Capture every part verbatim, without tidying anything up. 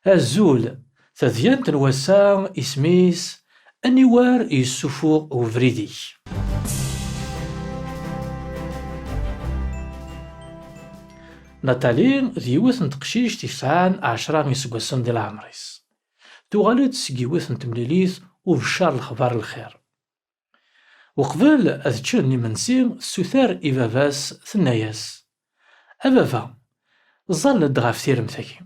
Azul, tadyant n wass-a isem-is Aniwer yessufuɣ ubrid-ik. Nathalie d yiwet n teqcict yesɛan ɛecra iseggasen di leɛmer-is. Tuɣal-d seg yiwet n temlilit ubeccer lexbar n lxir. Uqbel ad ččen imensi, tessuter i baba-s, tenna-yas: "A baba, ẓẓal-d ɣef tiremt-agi."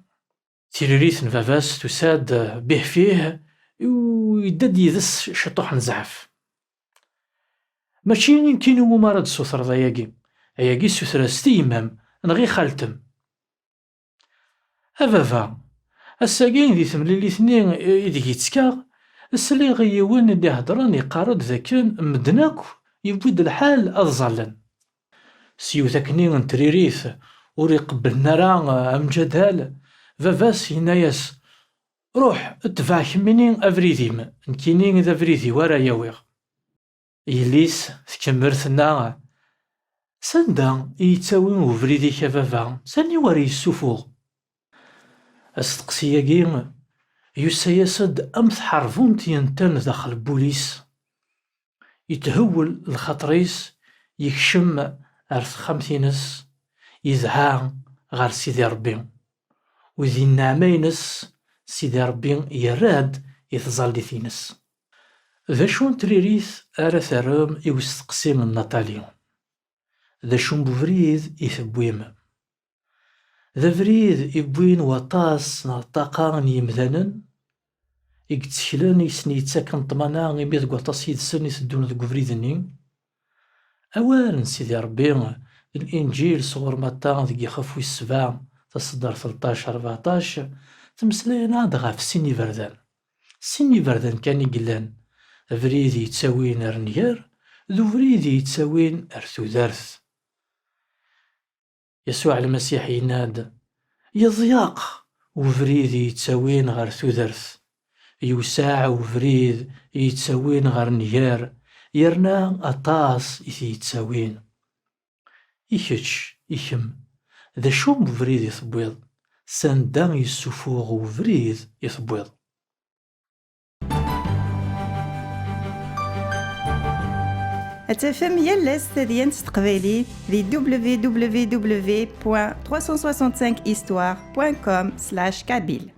Tiririt n baba-s tusa-d bih fih, u yedda-d yid-s ciṭuḥ n zzɛef. "Mačči nekkini umi ara d-tessutreḍ ayagi. Ayagi ssuter-as-t i yemma-m neɣ i xaltem." "A baba, ass-agi di temlilit-nni ideg i ttekkaɣ, sliɣ i yiwen i d-iheddren, yeqqar-d dakken medden akk yewwi-d lḥal ad ẓallen." S yiwet akkenni n tririt ur iqebblen ara amǧadal, baba-s yenna-yas: "Ruḥ, tbeɛ kemmini abrid-im, nekkini d abrid-iw ara yawiɣ." Yelli-s tkemmel tenna: "Sanda i yettawi ubrid-ik a baba? S aniwer yessufuɣ?" Asteqsi-agi yusa-yas-d am tḥerbunt yenttan daxel n wul-is. Yethewwel lxaṭer-is, yekcem ar texxamt-ines, yedɛa ɣer Sidi Ṛebbi. U di nneɛma-ines, Sidi Ṛebbi yerra-d i tẓallit-ines. D acu n tririt ara terrem i usteqsi n Nathalie? D acu n ubrid i tewwim? D abrid i wwin waṭas neɣ ṭṭaqa n yimdanen i yetteklen, i sen-yettaken ṭṭmana imi deg waṭas yid-sen i teddun deg ubrid-nni. Awal n Sidi Ṛebbi, Linǧil sɣur Matta deg ixef wis sebɛa, taseddart tleṭṭac rbeɛṭac, ttmeslayen-aɣ-d ɣef sin iberdan. Sin iberdan kan i yellan, abrid yettawin ar nnger d ubrid yettawin ar tudert. Yasuɛ Lmasiḥ yenna-d: "Yeḍyeq ubrid yettawin ɣer tudert, yewseɛ ubrid yettawin ɣer nnger, yerna aṭas i t-yettawin." I kečč, i kemm, d acu n ubrid i tewwiḍ? Sanda yessufuɣ ubrid i tewwiḍ? Ad tafem yal ass tadyant s teqbaylit di www.365histoire.com/kabyle.